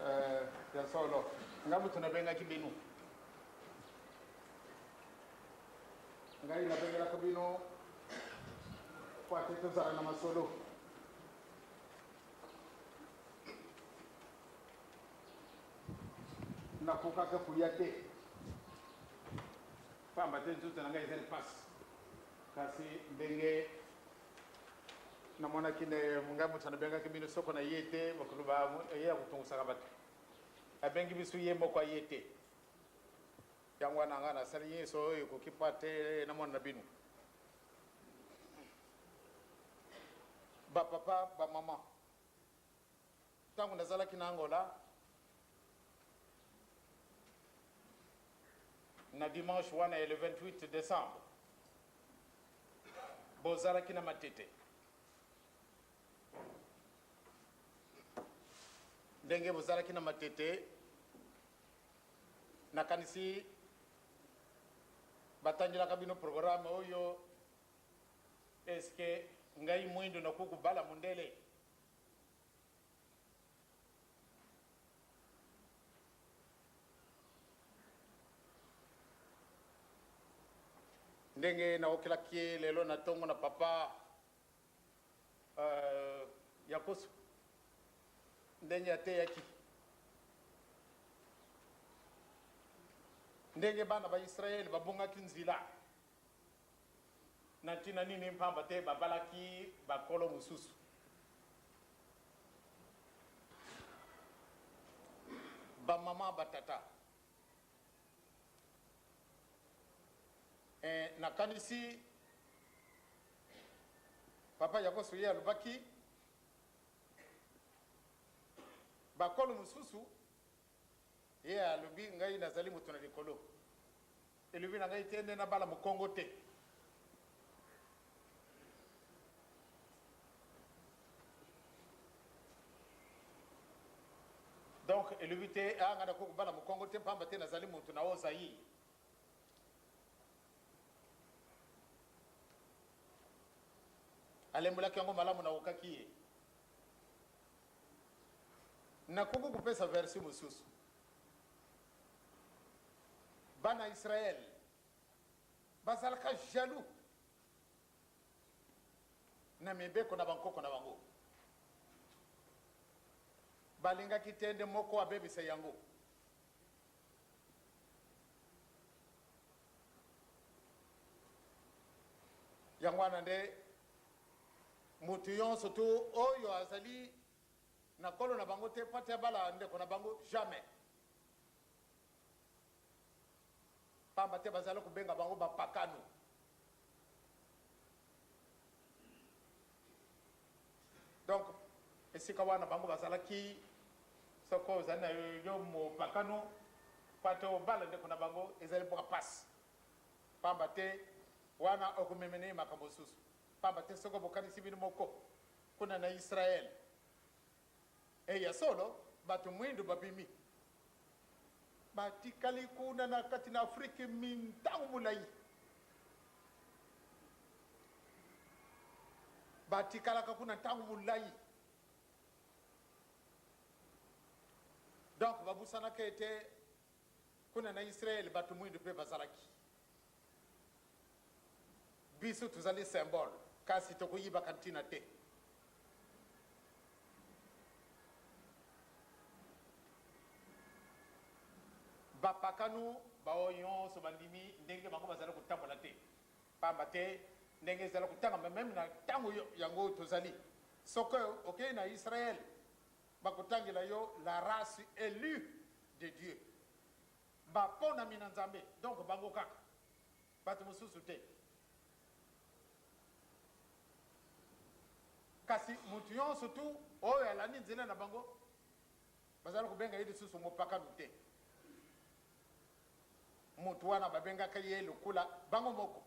Eh, ya solo nga moto nabengaki bino ngai nabengelaka bino po ate tozala na masolo nakokaka koya te pamba te nzoto na ngai ezali mpasi kasi ndenge namonaki ngai moto nabengaki bino soko na ye te bakoloba ye ya kotungusaka bato abengi biso ye moko aye te yango wana ngai nasali nyonso oyo ekoki mpo ate namona na bino bapapa bamama ntango nazalaki na angola na dimanche wana ya le 28 décembre bozalaki na matete ndenge bozalaki na matete nakanisi batangelaka bino programme oyo eske ngai mwindo nakoki kobala mondele ndenge naokelaki ye lelo na ntongo na papa uh, yakoso ndenge ateyaki ndenge bana ba Israele babungaki nzila Na ntina nini? Mpamba te babalaki bankolo mosusu. Bamama, batata. Eh, nakanisi papa Yakoso ye alobaki bakolo mosusu Ye alobi, Ngai nazali moto na likolo. Elobi na ngai te nde nabala mokongo te. Donc elobi te ah, ngai nakoki kobala mokongo te mpamba te nazali moto na Haut-Zaïre. Alembolaki yango malamu, naokaki ye. Nakoki kopesa verse mosusu. Bana Israël bazalaka jaloux na mibeko na bankoko na bango. Balingaki te nde moko abebisa yango. Yango wana nde moto yonso to oyo azali na kolo na bango te pate abala ndeko na bango jamais pamba te bazali kobenga bango bapakano donc esika wana bango bazalaki soko ozali na yo mopakano pate obala ndeko na bango ezali mpoka pasi pamba te wana okomemene ye makambo mosusu pamba te soko bokanisi bino moko kuna na Israël. E ya solo, bato mwindu babimi. Batikali kuna na kati na Afrique mintango molayi. Batikalaka kuna ntango molayi. Donc babusanaka ete kuna na Israël bato mwindu pe bazalaki. Biso tozali symbole kasi tokoyibaka ntina te. Bapakano baoyo nyonso bandimi ndenge bango bazali kotambola te, pamba te ndenge ezali kotangama meme na ntango yango tozali, soki okei na Israël bakotangela yo la race élue de Dieu, baponami na Nzambe, donc bango kaka. Bato mosusu te. Kasi moto nyonso tu oyo alandi nzela na bango, bazali kobenga ye lisusu mopakano te. Moto wana babengaka ye lokola bango moko.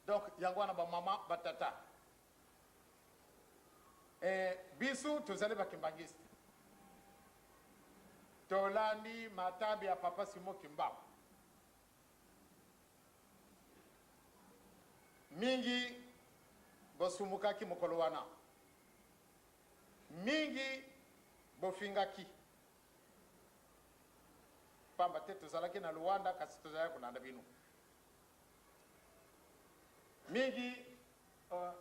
Donc yango wana ba mama ba tata eh, biso tozali ba kimbanguiste tolandi matambe ya papa Simon Kimbangu mingi. Bosumukaki mokolo wana. Mingi bofingaki. Pamba te tozalaki na Luanda kasi tozalaki kolanda bino. Mingi uh,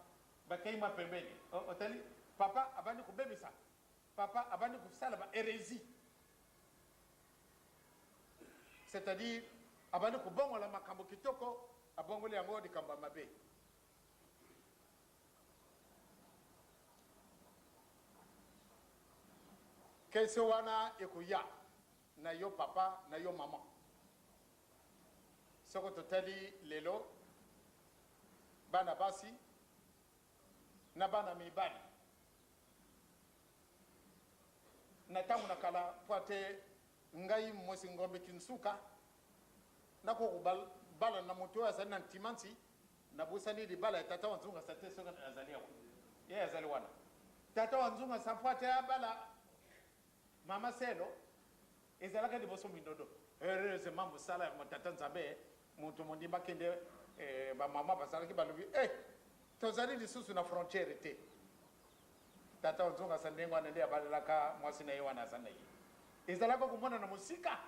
bakei mwa pembeni. Otali papa abandi kobebisa, papa abandi kosala ba heresie. C'est-à-dire abandi kobongola makambo kitoko, abongoli yango likambo ya mabe. Question wana ekoya na yo papa na yo maman. Soko totali lelo bana basi na bana mibali na tango na kala po ate ngai Mwesi Ngombe Kinsuka nako kobala na moto oyo azali na ntimansi. Nabosani libala ya tata wa Nzungasa te soki azali awa. Ye azali wana. Tata wa Nzungasa mpo ate abala mama Selo ezalaka liboso mindondo. Heureusement mosala ya tata Nzambe moto mondimba kende eh, ba mama bazalaki balobi eh tozali lisusu na frontière te. Tata wa Nzungasa ndenge wana nde abalelaka mwasi na ye wana aza na ye. Ezalaka komona na mosika.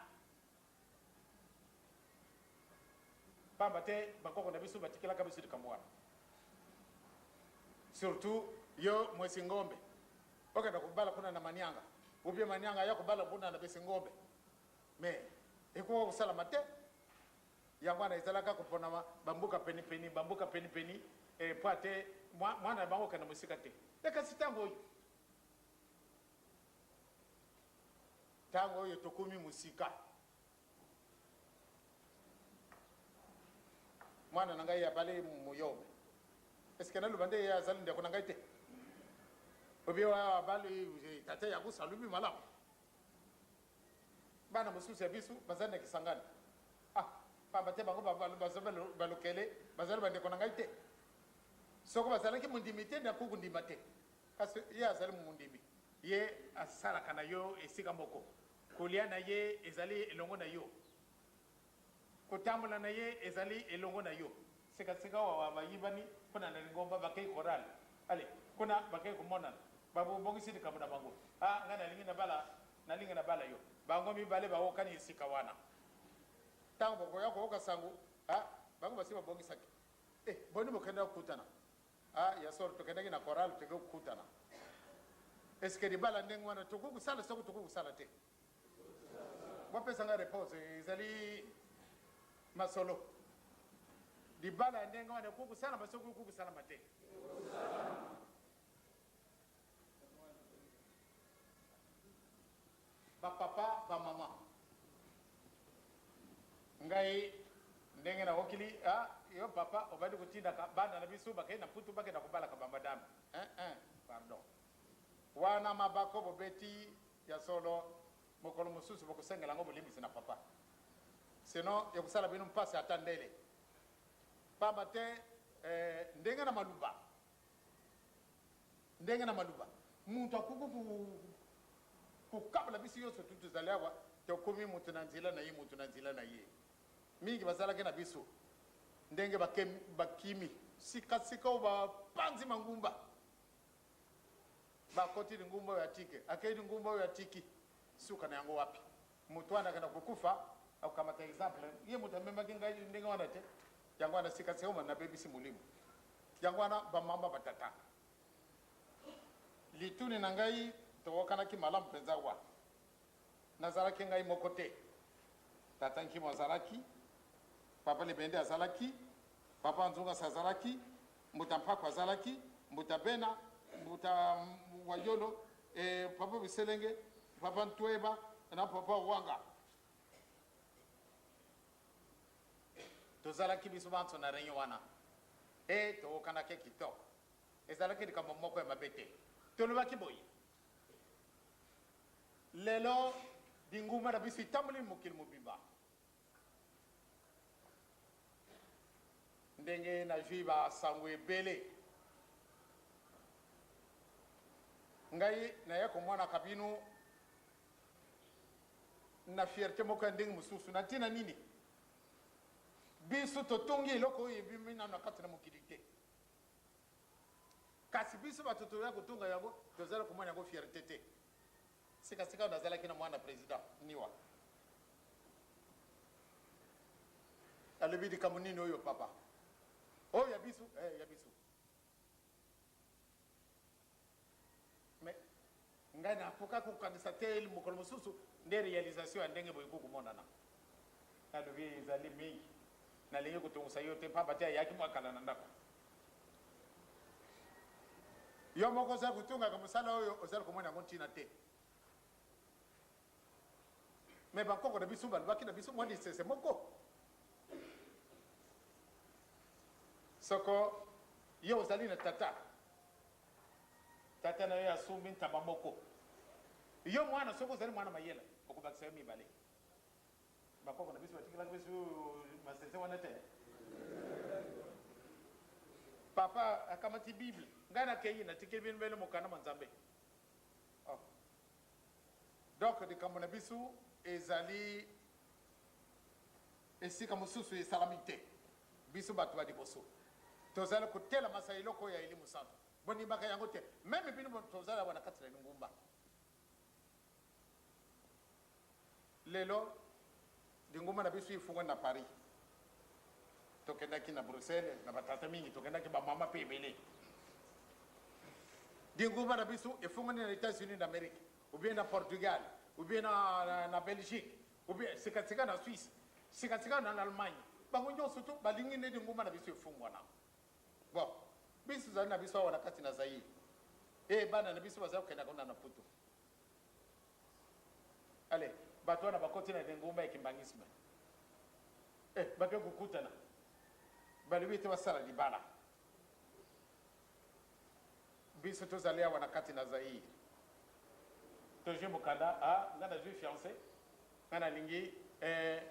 Pamba te bakoko na biso batikelaka biso likambo wana. Surtout yo mwesi ngombe okenda kobala kuna na Manianga ou bien Manianga aya kobala kuna na besi ngombe mais ekoka kosalama te. Yango wana ezalaka kopona bamboka peni peni, bamboka peni peni eh, po ate mwana na bango okenda mosika te. E kasi tango oyo Tango oyo tokomi mosika. Mwana na ngai abali muyombe. Est-ce que naloba nde ye azali ndeko na ngai te? Obi oyo abali tata ya kusa alobi malamu. Bana mosusu ya biso bazali na Kisangani. Ah, pamba te bango balokele bazali bandeko na ngai te. Soko bazalaki mondimi te, nakoki kondima te. Kasi ye azali mondimi. Ye asalaka na yo esika moko. Kolia na ye ezali elongo na yo. Kotambola na ye ezali elongo na yo. Sika-sikawa bayibani kuna na lingomba, bakei chorale. Allez, kuna bakei komonana. Babongisi likambo na bango. Ah, ngai nalingi nabala, nalingi nabala yo. Bango mibale baokani esika wana. Tango bokoya koyoka sango, ah, bango basi babongisaki. Eh, boni bokendaki kokutana? Ah ya solo tokendaki na chorale toke kokutana. Est ce que libala ndenge wana tokoki kosala soki tokoki kosala te? Bopesa nga reponse ezali masolo. Libala ya ndenge wana ekoki kosalama soki ekoki kosalama te? Ba papa ba maman ngai ndenge na okili ah yo papa obandi kotindaka bana na biso bakei na putu bakenda kobalaka ba madame eh eh pardon wana mabako bobeti ya solo mokolo mosusu bokosengela yango bolimbisi na papa sinon ekosala bino mpasi ata ndele pamba te eh, ndenge na maluba Ndenge na maloba, moto akoki kokabola biso nyonso tu tozali awa, tokomi moto na nzela na ye, moto na nzela na ye. Mingi bazalaki na biso ndenge bakimi sikasika oyo bapanzi mangumba, bakoti lingumba oyo atiki, akei lingumba oyo atiki, suka na yango wapi? Moto wana akenda kokufa, akokamata exemple ye moto amemaki ngai ndenge wana te. Yango wana sikasika oyo nabebisi molimo. Yango wana ba mama ba tata. Lituni na ngai toyokanaki malamu mpenza wa. Nazalaki ngai moko te. Tata Nkimo azalaki, Papa Libende azalaki, Papa Nzungasa azalaki, Mbuta Mpaku azalaki, Mbuta Bena, Mbuta Wayolo, eh, Papa Biselenge, Papa Ntweba na Papa Wanga. Tozalaki biso banso na reunion wana e toyokanaki kitoko. Ezalaki likambo moko ya mabe te. Tolobaki boye, Lelo bingumba na biso etamboli mokili mobimba. Ndenge nazwi basango ebele, ngai naye komonaka bino na fierte moko ya ndenge mosusu. Na ntina nini? Biso totongi eloko oyo ebimi nano na kati na mokili te. Kasi biso bato toya kotonga yango, tozali komona yango fierté te. Sikasika nazalaki na mwana president Niwa. Alobi likambo nini oyo papa? Oyo ya biso, eh, ya biso. Mais ngai nakoka kokanisa te mokolo mosusu nde realisation ya ndenge boye kokomonana. Nalobi ezali mingi, nalingi kotongisa yo te mpamba te ayaki mwa kala na ndako. Yo moko ozali kotongaka mosala oyo ozali komona yango ntina te. Me bankoko na biso balobaki na biso mwa lisese moko. Soko yo ozali na tata, tata na yo asombi ntaba moko, yo mwana soki ozali mwana mayele okobakisa yo mibale. Bakoko na biso batikelaki biso masese wana te. Papa akamati Bible, ngai nakei natikeli bino bene mokanda mwa Nzambe. Oh. Donc likambo na biso ezali esika mosusu esalami te. Biso bato ba liboso tozali kotelamasa eloko oyo ya Elimo Santu. Bondimaka yango te. Meme bino tozali awa na kati na lingomba. Lelo lingomba na biso efungwani na Paris. Tokendaki na Bruxelles na batata mingi, tokendaki ba mama pe ebele. Lingomba na biso efungwani na Etats-Unis d'Amerique, ou bien na Portugal, ou bien na, na, na Belgique, ou bien sika-sika na Suisse, sika-sika na Allemagne. Bango nyonso tu balingi nde lingomba na biso efungwana. Bon, biso tozali na biso awa na kati na Zaïre. E bana na biso bazali kokenda kuna na Poto. Allez, bato wana bakoti na lingomba ya kimbangisme. Eh, bake kokutana. Balobi ete basala libala. Biso tozali awa na kati na Zaïre. Tozwi mokanda, ah, nga nazwi fiancé, nga nalingi eh,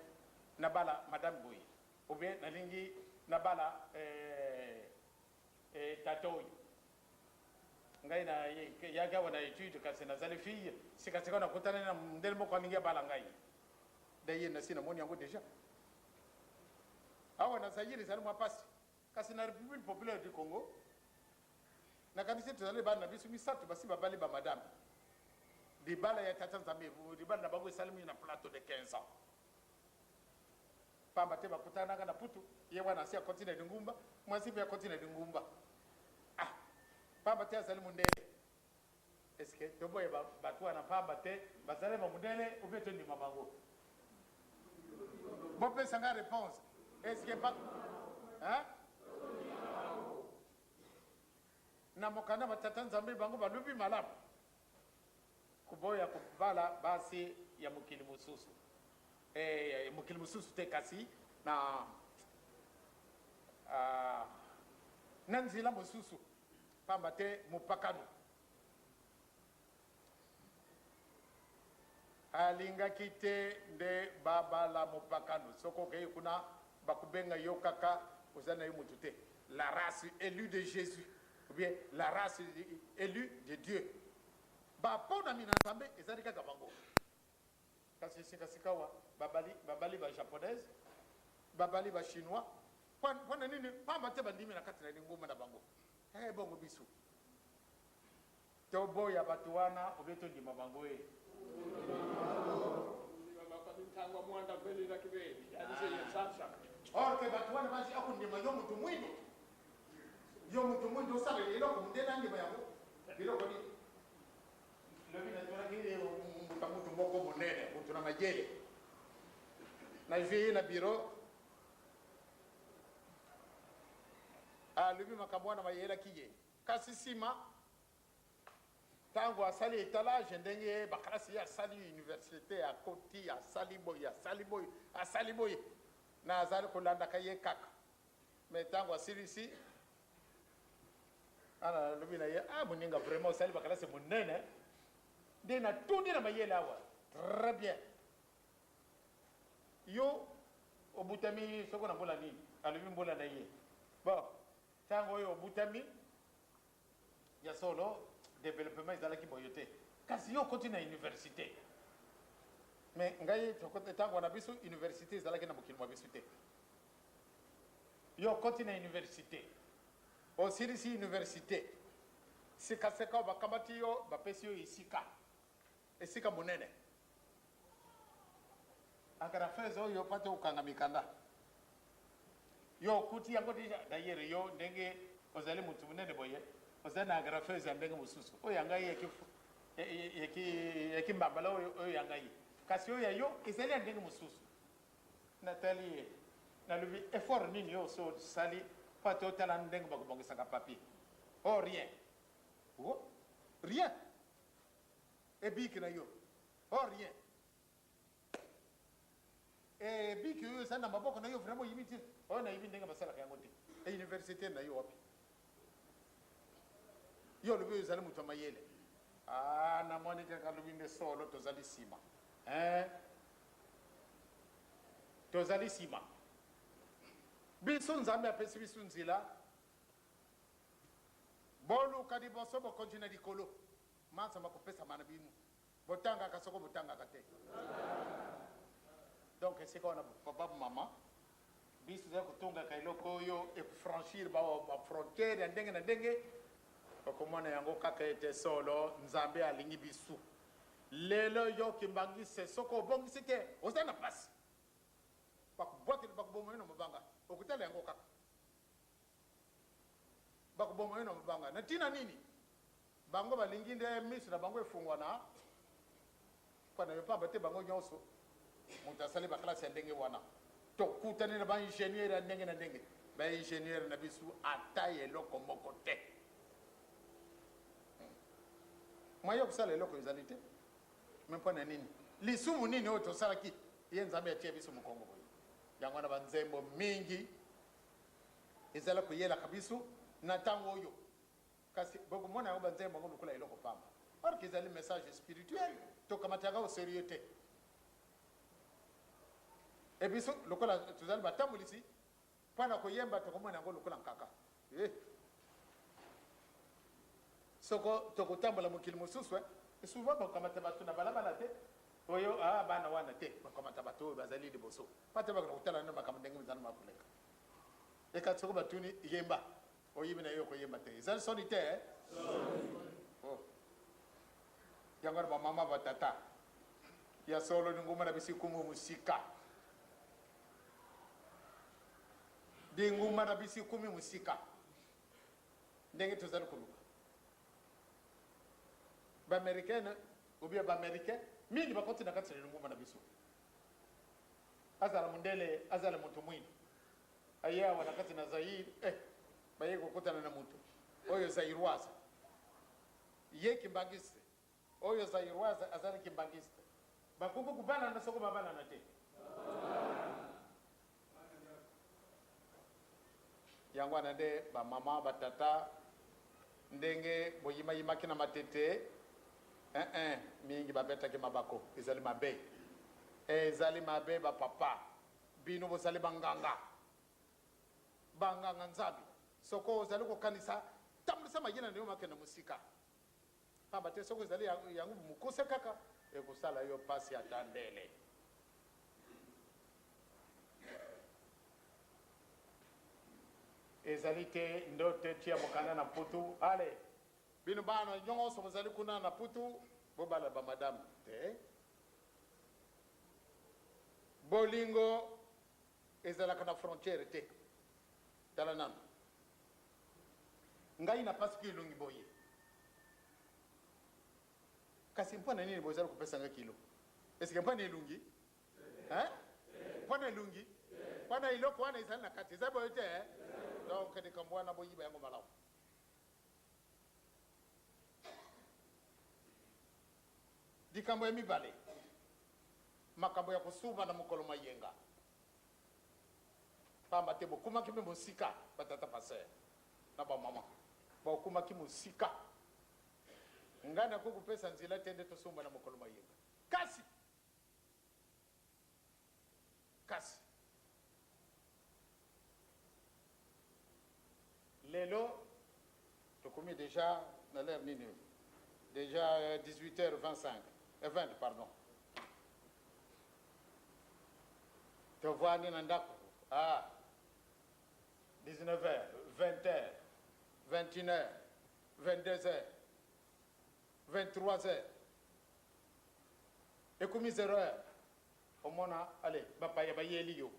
nabala madame boye. Ou bien nalingi nabala eh, eh, tata oyo. Ngai na yaki awa na etude kasi nazali fille, sika sika nakutani na mundele moko alingi abala ngai. D'ailleurs nasi namoni yango dejà. Awa na Zaïre ezali mwa pasi, kasi na Republique populaire du Congo nakanisi tozali bana na biso misato basi babali ba madame. Libala ya tata Nzambe, libala na bango esalemi na plateau de 15 ans. Pamba te bakutanaka na putu, ye wana asi akoti na lingumba, mwasi mpe akoti na lingumba. Ah, pamba te azali mundele. Est-ce que toboya bato wana pamba te bazali ba mundele ou bien tondima bango? Bopesa nga réponse. Est-ce que ba hein? Na mokanda ba tata Nzambe bango balobi malamu. Koboya kobala basi ya mokili mosusu. Eh, mokili mosusu te kasi na ah, na nzela mosusu, pamba te mopakano alingaki te nde babala mopakano. Soki okei kuna bakobenga yo kaka oza na yo motu te. La race élue de Jésus ou bien la race élue de Dieu. Baponami na Nzambe ezali kaka bango. Kasi sika-sikawa babali, babali ba japonaise, babali ba chinois. Mpo na nini? Pamba te bandimi na kati na lingomba na bango. Eh, bongo biso toboya bato wana obe tondima bango e? Or que bato wana basi akondima yo moto mwindo, yo moto mwindo osala eloko mondele andima yango biloko nini? Lobi natunaki mbuta mutu moko monene, mutu na mayele. Nazwi ye na biro, alobi makambo wana mayelaki ye. Kasi nsima, ntango asali etalage ndenge bakalasi ye asali universite, akoti, asali boye, asali boye, asali boye, nazali kolandaka ye kaka. Mais ntango asilisi, Ana nalobi na ye, ah moninga vraiment osali bakalasi monene nde natondi na mayele awa. Très bien. Yo obutami soko na mbula nini? Alobi mbula na ye. Bon, ntango oyo obutami ya solo developpement ezalaki boye te. Kasi yo okoti na université. Mais ngai ntango na biso université ezalaki na mokili mwa biso te. Yo okoti na université. Osilisi universite. Sikaseka bakamati yo, bapesi yo esika, esika monene. Agrafeuse oyo pate okanga mikanda, yo okuti yango deja. D'ailleurs yo ndenge ozali motu monene boye, ozali na agrafeuse ya ndenge mosusu. Oyo ya ngai yaki mbambala, oyo ya ngai, kasi oyo ya yo ezali ya ndenge mosusu. Natali ye, nalobi: "Effort nini yo oso osali mpo ate otala ndenge bakobongisaka papier?" "Oh, rien." "Oh, rien?" Ebiki na yo? "Oh, rien." Ebiki oyo eza na maboko na yo, vraiment oyebi te? "Oyo nayebi ndenge basalaka yango te." E université na yo wapi? Yo olobi oyo ezali moto ya mayele. Ah, namoni kaka, alobi nde solo, tozali nsima, hein? Tozali nsima biso. Nzambe apesi biso nzela: boluka liboso bokonzi na likolo, manso bakopesama na bino. Botangaka soko botangaka te. Donc esika wana, papa, mama, biso toza kotongaka eloko oyo ekofranchir bafrontière ya ndenge na ndenge. Okomona yango kaka ete solo Nzambe alingi biso. Lelo yo kimbangise, soki obongisi te, oza na pasi, bakobwakela, bakoboma yo na mabanga. Okotala yango kaka, bakoboma yo na mabanga. Na ntina nini? Bango balingi nde miso na bango efungwana mpo na yo, pamba te bango nyonso moto asali baclasse ya ndenge wana. Tokutani na baingénieur ya ndenge na ndenge, baingénieur na biso ata eloko moko te. Moyen kosala eloko ezali te. Me mpo na nini? Lisumu nini oyo tosalaki ye Nzambe atie biso mokongo boye? Yango wana banzembo mingi ezala koyelaka biso na ntango oyo, kasi bokomona yango banzembo yango lokola eloko pamba, or que ezali message spirituel. Tokamata yango au sérieux te. E biso lokola tozali batambulisi mpo na koyemba, tokomona yango lokola nkaka. Eh. Soko tokotambola mokili mosusu, eh, souvent bakamata bato na balabala te, oyo ah, bana wana te. Bakamata bato oyo bazali liboso pa te, bakona kotala nano makambo ndenge ezali makoleka. Ekati soko batuni yemba, oyebi na yo koyemba te, ezali soni te, eh? Oh. Yango wana, bamama, batata, ya solo lingomba na biso ekumu mosika, lingomba na biso ekumi mosika ndenge tozali koluka. Baaméricaine ou bien baaméricain mingi bakoti na kati na lingomba na biso, azala mondele, azala moto mwindu, aye awa na kati na Zaire, eh, baye kokutana na moto oyo zairoise, ye kimbangiste, oyo zairoise azali kimbangiste, bakoki kobalana soko babalana te. Yango wana nde bamama, batata, ndenge boyimayimaki na Matete, eh, mingi babetaki mabako, ezali mabe, ezali mabe. Bapapa, bino bozali banganga, banganga Nzambe. Soko ozali kokanisa, tambulisa mayele na yo makende mosika, pamba te soki ezali yango mokuse kaka, ekosala yo mpasi ata ndele. Ezali te ndoto tia mokanda na Mputu: "Ale, bino bana nyonso bozali kuna na Putu, bobala bamadame." Te, bolingo ezalaka na frontière te. Tala nano ngai napasiki elongi boye, kasi mpo na nini bozali kopesa ngai kilo? Eske mpo na elongi? Mpo na elongi? Mpo na eloko wana ezali na kati? Eza boye te. Donc likambo wana, boyiba yango malamu. Likambo ya mibale, makambo ya kosuba na mokolo mayenga, pamba te bokumaki mpe mosika. Batata pasteur na bamama, bokumaki mosika. Ngai nakoki kopesa nzela te nde tosomba na mokolo mayenga, kasi lelo tokomi déjà na l'heure nini? Déjà 18h25, 20, pardon. Tovandi na ndako, ah, 19h, 20h, 21h, 22h. 23 heures ekomi 0 heure omona ale bapaya bayeli yo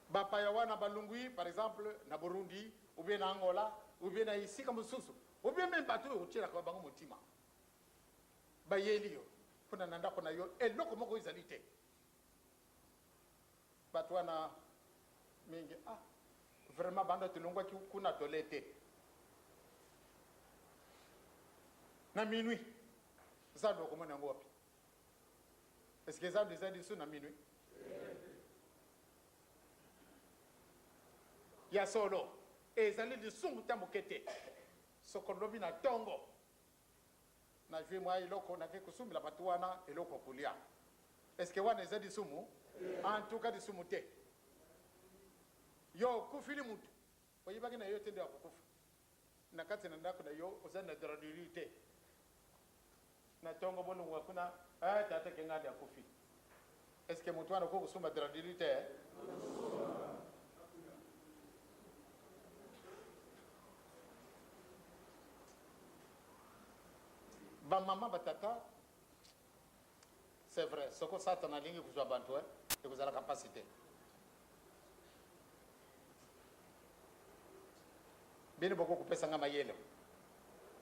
bapaya wana balungui par exemple na Burundi ou bien na Angola ou bien na esika mosusu ou bien meme bato oyo otielaka bango motima bayeli yo mpona na ndako na yo eloko moko ezali te Bato wana mingi ah vraiment banda tolongwaki kuna tole te na minuit zando okomona yango wapi est-ce que zando eza lisusu na minuit ya solo ezali lisumu ta moke te soko lobi na ntongo Nazwi mwa eloko, nakei kosumbela bato wana eloko ya kolia. Est-ce que wana eza lisumu? En tout cas lisumu te. Yo okufili mutu, oyebaki na yo te nde akokufa. Na kati na ndako na yo oza na draperie te. Na tongo bolongwa kuna, eh tata Kengandi akufi. Est-ce que mutu wana okoki kosumba draperie te? Ba mama ba tata c'est vrai soko satana alingi kozwa bantu eh, ekozalaka mpasi te bino boko kopesa ngai mayele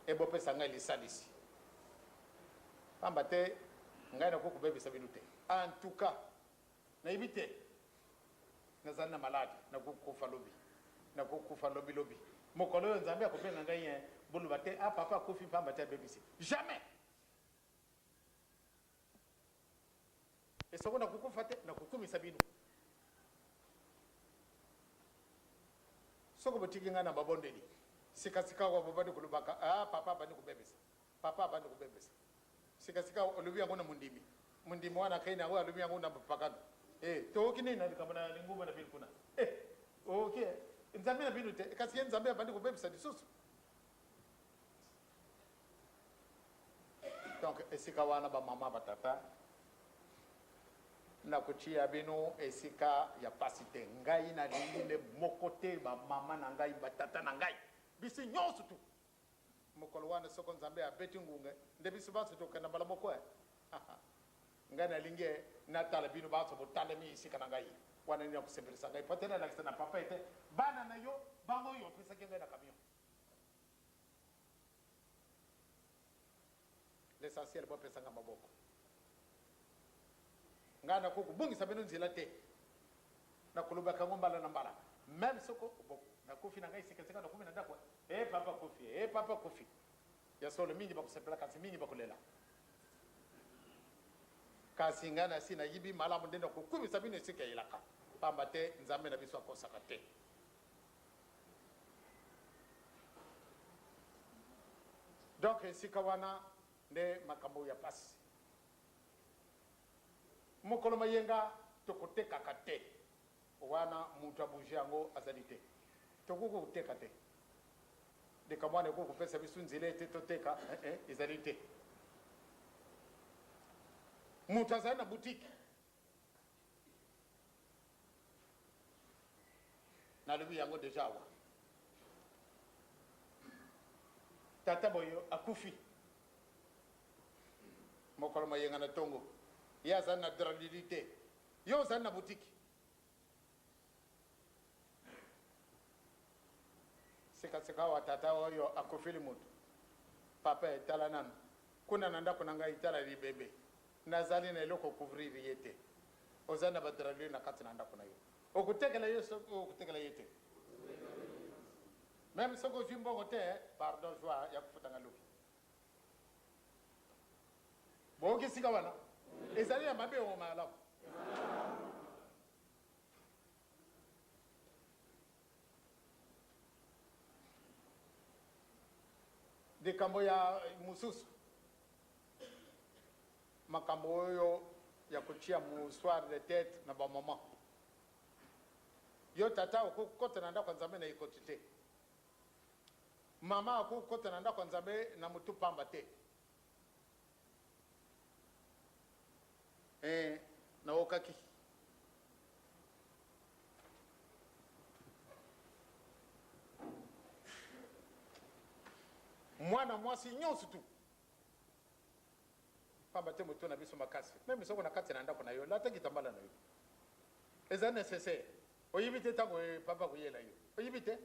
ebopesa ngai lisalisi pamba te ngai nakoki kobebisa bino te en tout cas Nayebi te. Nazali na maladi. Nakoki kokufa lobi. Nakoki kokufa lobi lobi. Mokolo oyo Nzambe akobenga ngai eh, boloba te, ah papa akufi pamba te abebisi. Jamais! Esoko nakokufa te, nakokumisa bino. Soko botiki ngai na babondeli, sikasikawa bobandi kolobaka, ah papa abandi kobebisa. Papa abandi kobebisa. Sika sika olobi yango na mondimi. Mondimi wana akei na yango alobi yango na bapakano. Eh, toyoki nini na likambo na lingomba na bino kuna? Eh, oyoki eh? Nzambe na bino te, kasi ye Nzambe abandi kobebisa lisusu. Donc esika wana ba mama ba tata nakotia bino esika ya pasi te. Ngai nalingi nde moko te ba mama na ngai ba tata na ngai biso nyonso tu Mokolo wana soko Nzambe abeti ngunga nde biso banso tokokenda mbala moko eh? Ngai nalingi eh, natala bino banso botalemi esika na ngai. Wana nini akosepelisa ngai mpo te nalakisa na papa ete bana na yo bango oyo opesaki ngai na camion. L'essentiel bopesa ngai maboko. Ngai nakoki kobungisa bino nzela te. Nakolobaka yango mbala na mbala. Meme soko bon, nakufi na ngai sikasika nakomi na ndako eh papa akufi eh papa akufi. Ya solo mingi bakosepela kasi mingi bakolela. Kasi ngai nasi nayibi malamu nde nakokumisa bino esika ya elaka, pamba te Nzambe na biso akosaka te. Donc esika wana nde makambo ya pasi. Mokolo mayenga tokotekaka te wana mutu a bouger yango azali te. Tokoki koteka te. Likambo wana ekoki kopesa biso nzela ete toteka eh, eh, ezali te. Mutu azali na boutique nalobi yango deja awa tata boyo akufi mokolo moyenga na tongo ye azali na dralili te yo ozali na butiki sikasika awa tata oyo akufeli moto papa etala nanu kuna na ndako na ngai tala libebe Nazali na eloko couvrir ye te. Ozali na ba dralure na kati na ndako na yo. Okotekela ye soki okotekela ye te. Meme soki ozwi mbongo te, pardon zwa ya kofuta nga lobi. Boyoki esika wana? Ezali ya mabe o malamu? Likambo ya mosusu Makambo oyo ya kotia mouchoir de tete na ba maman. Yo tata okoki kokota na ndako ya Nzambe na ekoti te. Mama akoki kokota na ndako ya Nzambe na mutu pamba te. Eh, naokaki. Mwana mwasi nyonso tu pamba te moto na biso makasi meme soko na kati na ndako na yo lata kitambala na yo eza nécessaire oyebi te ntango papa koyela yo oyebi te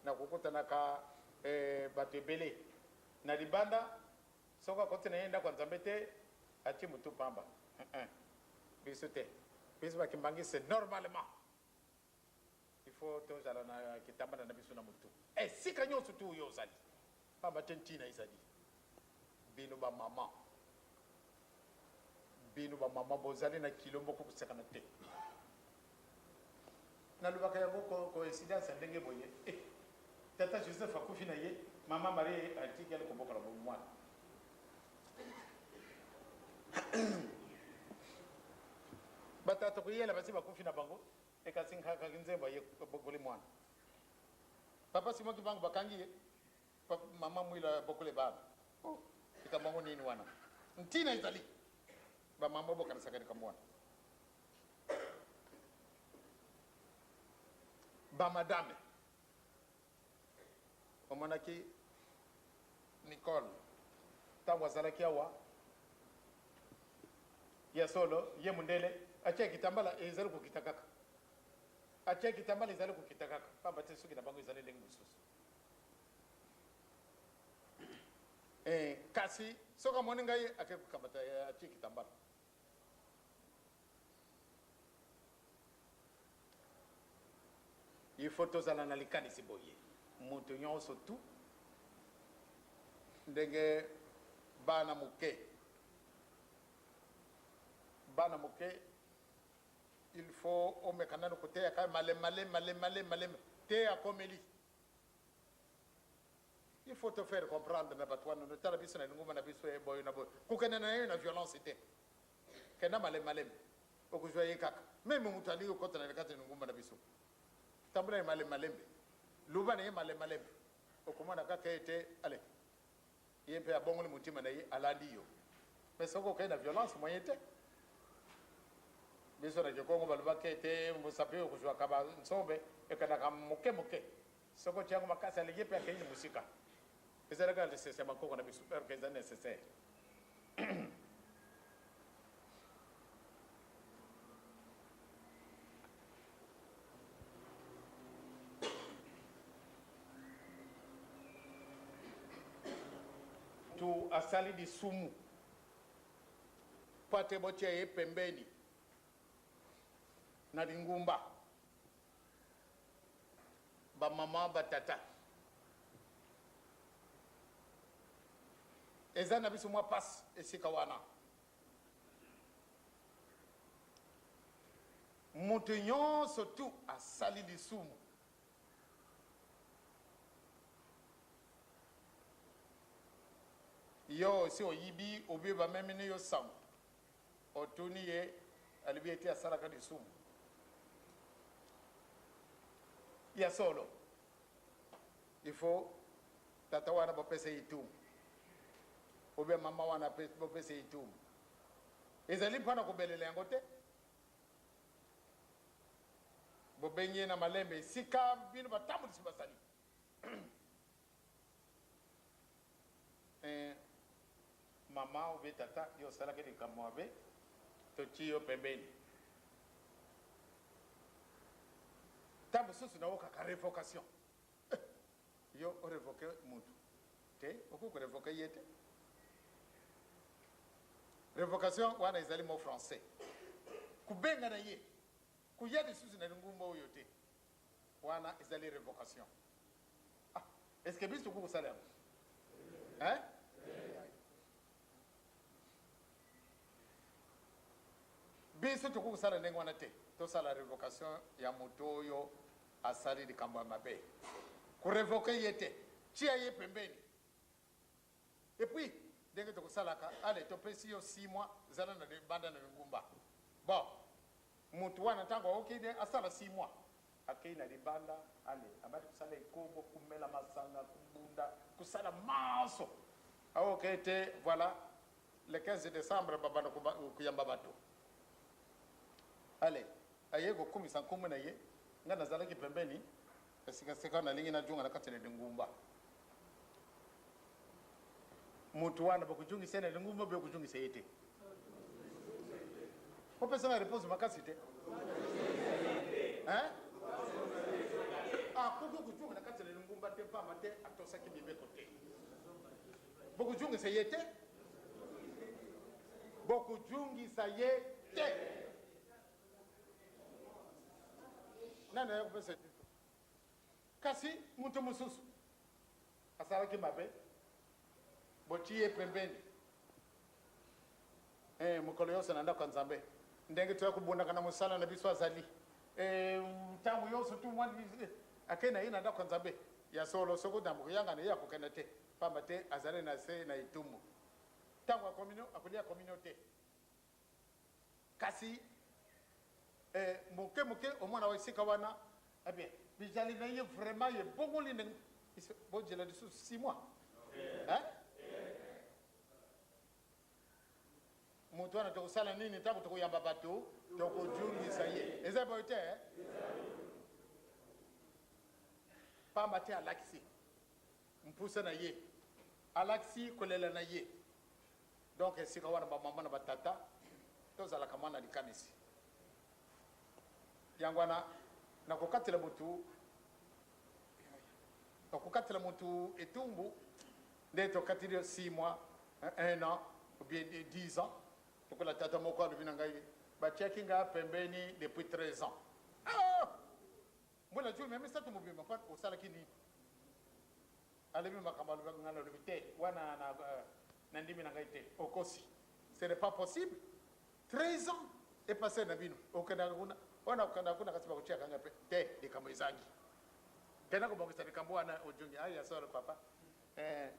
Nakokutanaka bato ebele na libanda, soki akoti na ye ndako ya Nzambe te, atie motu pamba. Eeh biso te, biso ba kimbanguiste normalement il faut tozala na kitambala na biso na motu esika nyonso tu oyo ozali, pamba te ntina ezali bino ba maman, bino ba maman bozali na kilo moko kosakana te. Nalobaka yango coïncidence ya ndenge boye eh tata Joseph akufi na ye mama Marie atikali kobokola mwana. Batata koyela basi bakufi na bango ekasi nkaka nzembo aye bokoli mwana. Papa Simon Kimbangu bakangi ye mama Mwila bokole bana. Oh, likambo yango nini wana? Ntina ezali ba mama bokanisaka likambo wana. Ba madame omonaki Nicole ntango azalaki awa ya solo ye mundele atia kitambala ezali kokita kaka atia kitambala ezali kokita kaka pamba te suki na bango ezali ndenge mosusu eh, kasi soki amoni ngai ake kokamata eh, atie kitambala Il faut tozala na likanisi boye, moto nyonso tu ndenge bana moke, bana moke il faut omeka nanu koteyaka malem malem malem malem malem te akomeli. Il faut te faire comprendre na bato wana, tala biso na lingomba na biso ye boye na boye, kokende na ye na violence te, kenda malem malem, okozwa ye kaka. Meme moto alingi kokota na kati ya lingomba na biso, tambola ye malem malembe, loba na ye malem malembe, okomona kaka ete ale ye mpe abongoli motima na ye, alandi yo. Mais soki okei na violence, moyen te. Biso na Kikongo balobaka ete mosapi oyo kozwaka ba nsombe ekendaka moke moke. Soki otie yango makasi aleki mpe akei na mosika. Ezalaka lisese ya bankoko na biso, alors que eza necessaire. Mutu asali lisumu mpo ate botia ye pembeni na lingumba. Ba maman ba tata eza na biso mwa pasi esika wana. Moto nyonso tu asali lisumu. Yo osi oyibi obie bamemini yo sango otuni ye alobi ete asalaka lisumu ya solo il faut tata wana bopesa ye etumbu obia mama wana bopesa ye etumbu ezali mpo na kobelela yango te bobengi ye na malembe esika bino batambulisi basali Eh, mama obe tata, yo osalaki likambo mabe, totii yo pembeni. Ntango mosusu naokaka revocation. Eh, yo orevoke mutu te, okoki korevoke ye te. Revocation wana ezali mot français. Kobengana ye, koya lisusu na lingumba oyo te. Wana ezali revocation. Ah, est-ce que biso tokoki kosala yango? Hein? Biso tokoki kosala ndenge wana te. Tosala revocation ya moto oyo asali likambo ya mabe. Korevoke ye te. Tia ye pembeni. Et puis, ndenge tokosalaka, allez, topesi yo 6 mois, zala na libanda na lingumba. Bon, mutu wana ntango aoki nde asala 6 mois, akei na libanda, allez, abandi kosala ekobo, komela masanga, kobunda, kosala manso. Aoki ete, voilà, le 15 décembre babanda koyamba bato. Allez, aye kokumisa nkombo na ye, ngai nazalaki pembeni. Sika-sika nalingi najunga na kati na lingumba. Moto wana bakojungisa ye na lingumba mpe okojungisa ye te. Opesa nga réponse makasi te. Hein? Akoki kojunga na kati na lingumba te mpamba te atosaki mibeko te. Bokojungisa ye te. Bokojungisa ye te. Nani aya kopesa biso? Kasi moto mosusu asalaki mabe, botii ye pembeni. Eh, mokolo yonso na ndako ya Nzambe, ndenge toya kobundaka na mosala na biso azali eh, ntango yonso tu mwa eh, akei na ye na ndako ya Nzambe ya solo. Soko na koyangana ye akokenda te, pamba te azali na se na etumbu. Ntango ya kominio akolia kominio te. Kasi eh, moke moke omona wa esika wana eh bien bizali na ye vraiment ebongoli ndenge bozela lisusu 6 mois eh? Moto wana tokosala nini ntango tokoyamba bato? Tokojungisa ye. Eza boye te eh? Pamba te alakisi mpusa na ye, alakisi kolela na ye. Donc esika wana ba mama na ba tata tozalaka mwa na likanisi. Yango wana nakokatela mutu nakokatela mutu etumbu nde tokateli yo 6 mois, 1 an ou bien 10 ans. Lokola tata moko alobi na ngai batiaki nga pembeni depuis 13 ans. Ah! Mbula 13 mobimba mpo osalaki nini? Alobi makambo alobaki ngai nalobi te wana na na ndimi na ngai te okosi ce n'est pas possible 13 ans epase na bino okendaka kuna wana okendaka kuna kasi bakotiaka ngai mpe te likambo ezangi kenda kobongisa likambo wana ojungi aya solo papa eh,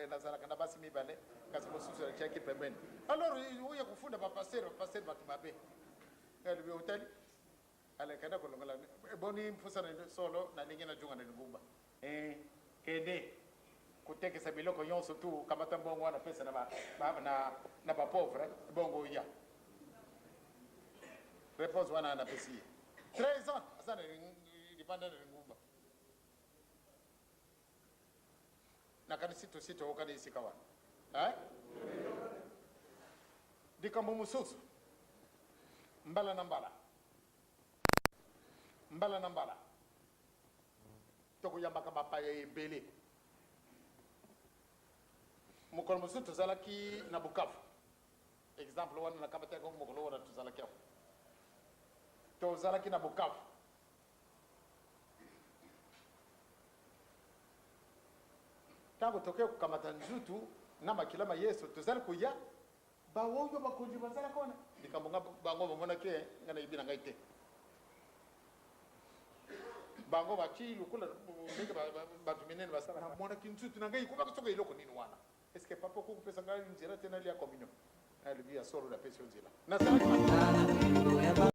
nazalaka na basi mibale kasi mosusu natiaki pembeni alors oya kofunda bapastere bapastere bato mabe alobi otali Alekenda kolongola boni mposa na solo nalingi najunga na lingumba. Eh, kende kotekisa biloko nyonso tu, kamata mbongo wana pesa na ba, ba, na, na ba pauvre, bongo oya. Réponse wana napesi ye. 13 ans aza na libanda na lingumba. Nakanisi tosi toyokani esika wana. Eh? Likambo mosusu, mbala na mbala, mbala na mbala, tokoyambaka bapaya ebele. Mokolo mosusu tozalaki na Bukavu, exemple wana nakamataki yango mokolo wana tozalaki awa, tozalaki na Bukavu. Ntango tokei kokamata nzutu na makila ma Yesu, tozali koya, baoyo bakonzi bazalaka wana, likambo nga bango bamonaki eh, nga nayebi na ngai te. Bango batii lokola ndenge bato minene basala. Namonaki nzutu na ngai ekomaki soki eloko nini wana. Est-ce que papa okoki kopesa ngai nzela te nalia communion? Nalobi ya solo, napesi yo nzela. Nasalaki